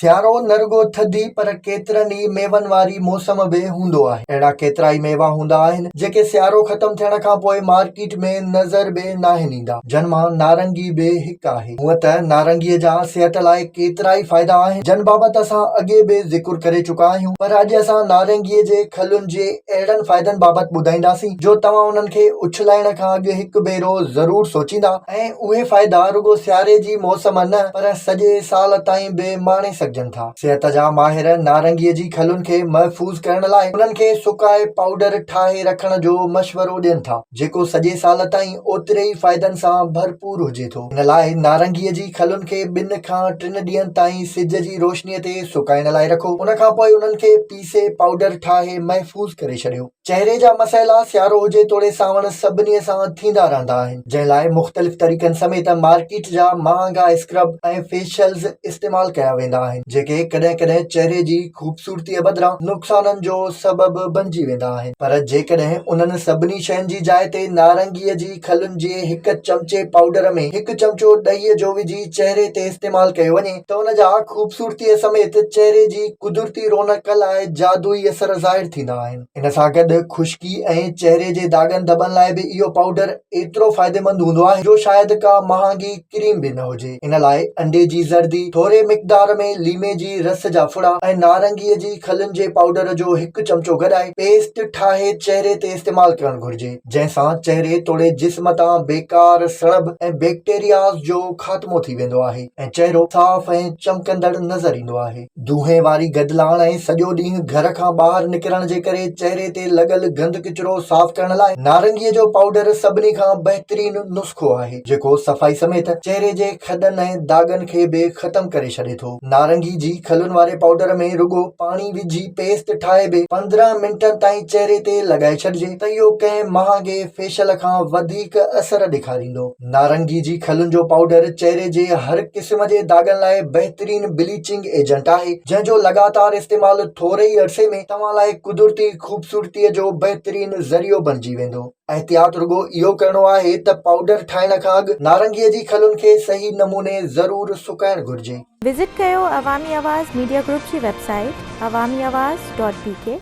سيارو نه رڳو ٿڌي پر ڪيترن ئي ميون واري موسم به هوندو آهي. اهڙا ڪيترائي ميوا هوندا آهن جيڪي سيارو ختم ٿيڻ کان پوء مارڪيٽ ۾ نظر به ناهن ايندا جن مان نارنگي به هڪ آهي. هونء ته نارنگي جا صحت لاء ڪيترائي فائدا آهن جن بابت اسان اڳي به ذڪر ڪري چڪا آهيون پر اڄ اسان نارنگي جي کلن جي اهڙن فائدن بابت ٻڌائينداسين جو توهان انهن کي اڇلائڻ کان اڳ هڪ ڀيرو ضرور سوچيندا ۽ اهي فائدا رڳو سياري جي موسم نه پر سڄي سال تائين به ماڻي سگهجن ٿا. صحت جا ماهر نارنگي جي کلن کي محفوظ ڪرڻ لاء انهن کي سڪائي پائوڊر ٺاهي رکڻ جو مشورو ڏين ٿا، جيڪو سڄي سال تائين اوتري ئي فائدن سان ڀرپور هجي ٿو. ان لاء نارنگي جي کلن کي ٻن کان ٽن ڏينهن تائين سج جي روشني تي سڪائڻ لاء رکو، ان کان پوء انهن کي پيسي پائوڊر ٺاهي محفوظ ڪري ڇڏيو. چهري جا مسئلا سيارو هجي توڙي سانوڻ سڀني سان ٿيندا رهندا آهن، جنهن لاء مختلف طريقن سميت مارڪيٽ جا مهانگا اسڪرب ۽ فيشلز استعمال ڪيا ويندا آهن، جيڪي ڪڏهن ڪڏهن چهري جي خوبصورتيء بدران نقصانن جو سبب بڻجي ويندا آهن. پر جيڪڏهن انهن سڀني شين جي جاء تي نارنگيء جي کلن جي هڪ چمچي پائوڊر ۾ هڪ چمچو ڏهيء جو وجهي چهري تي استعمال ڪيو وڃي ته ان جا خوبصورتيء سميت چهري جي قدرتي رونق لاء جادوئي اثر ظاهر ٿيندا آهن. ان سان گڏ خشڪي ۽ چهري جي داغن ڌٻن لاء به اهو پائوڊر ايترو فائديمند هوندو آهي جو شايد ڪا مهانگي ڪريم به نه هجي. ان لاء انڊي جي زردي، ٿوري مقدار ۾ ليمي جي رس جا ڦڙا ۽ نارنگيء جي کلن جي پائوڊر جو هڪ چمچو گڏائي پيسٽ ٺاهي چهري تي استعمال ڪرڻ گهرجي، جنهن سان چهري توڙي جسم تان بيڪار سڻڀ ۽ بيڪٽيرياز جو خاتمو ٿي ويندو آهي ۽ چهرو صاف ۽ چمڪندڙ نظر ايندو آهي. دونهين واري گدلاڻ ۽ سڄو ڏينهن گهر کان ٻاهر نڪرڻ جي ڪري چهري تي لڳل گند ڪچرو صاف ڪرڻ لاء نارنگيء جو پائوڊر سڀني کان بهترين نسخو آهي، جيڪو صفائي سميت چهري جي کڏن ۽ داغن کي به ختم ڪري ڇڏي ٿو. نارنگي جي کلن واري پائوڊر ۾ رڳو پاڻي وجهي پيسٽ ٺاهي به 15 منٽن تائين چهري تي لڳائي ڇڏجي ته اهو ڪنهن مهانگي فيشل کان وڌيڪ اثر ڏيکاريندو. نارنگي جي کلن جو پائوڊر چهري جي هر قسم جي داغن لاء بهترين بليچنگ ايجنٽ آهي، جنهن جو لڳاتار استعمال ٿوري ئي عرصي ۾ توهان لاء قدرتي خوبصورتي جو بهترين ذريعو بڻجي ويندو. احتياط رڳو اهو ڪرڻو آهي ته پائوڊر ٺاهڻ کان اڳ نارنگي جي کلن کي صحيح نموني ضرور سڪائڻ گهرجي. وزٽ ڪيو عوامي آواز ميڊيا گروپ جي website Awami Awaz dot B K.